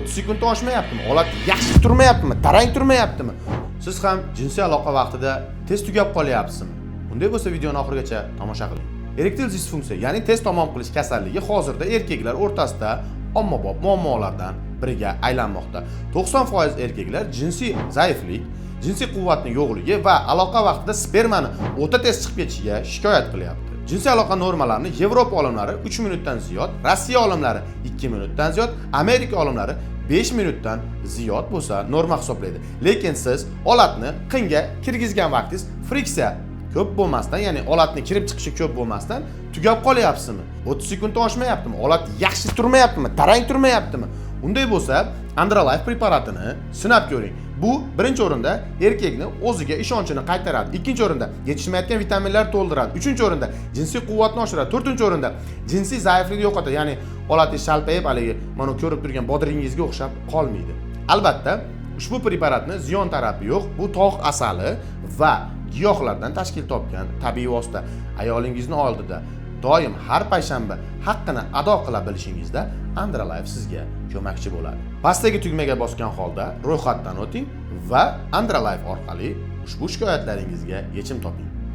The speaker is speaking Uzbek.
30 sekunddan oshmayaptimi? Olat yaxshi turmayaptimi? Tarang turmayaptimi? Siz ham jinsiy aloqa vaqtida tez tugab qolyapsizmi? Unday bo'lsa, videoni oxirigacha tomosha qiling. Erektil disfunksiya, ya'ni tez tamom qilish kasalligi hozirda erkaklar o'rtasida ommabop muammolardan biriga aylanmoqda. 90% erkaklar jinsiy zaiflik, jinsiy quvvatning yo'qligi va aloqa vaqtida spermani o'ta tez chiqib ketishiga shikoyat qilyapti. Jinsiy aloqa normalarini Yevropa olimlari 3 minutdan ziyod, Rossiya olimlari 2 minutdan ziyod, Amerika olimlari 5 minutdan ziyod bo'lsa norma hisoblaydi. Lekin siz olatni qinga kirgizgan vaqtingiz friksiya ko'p bo'lmasdan, ya'ni olatni kirib chiqishi ko'p bo'lmasdan tugab qolyapsizmi? 30 sekunddan oshmayaptimi? Olat yaxshi turmayaptimi? Tarang turmayaptimi? Unday bo'lsa, Androlife preparatini sinab ko'ring. Bu birinchi o'rinda erkakni o'ziga ishonchini qaytaradi. Ikkinchi o'rinda yetishmayotgan vitaminlar to'ldiradi. Uchinchi o'rinda jinsiy quvvatni oshiradi. To'rtinchi o'rinda jinsiy zaiflikni yo'qotadi. Ya'ni olatingiz shalpayib, haligi mana ko'rib turgan bodringingizga o'xshab qolmaydi. Albatta, ushbu preparatni ziyon tarafi yo'q. Bu tog' asali va giyohlardan tashkil topgan tabiiy vosita. Ayolingizni oldida doim har payshanba haqqini ado qila bilishingizda Androlife sizga ko'makchi bo'ladi. Pastdagi tugmaga bosgan holda ro'yxatdan o'ting va Androlife orqali ushbu shikoyatlaringizga yechim toping.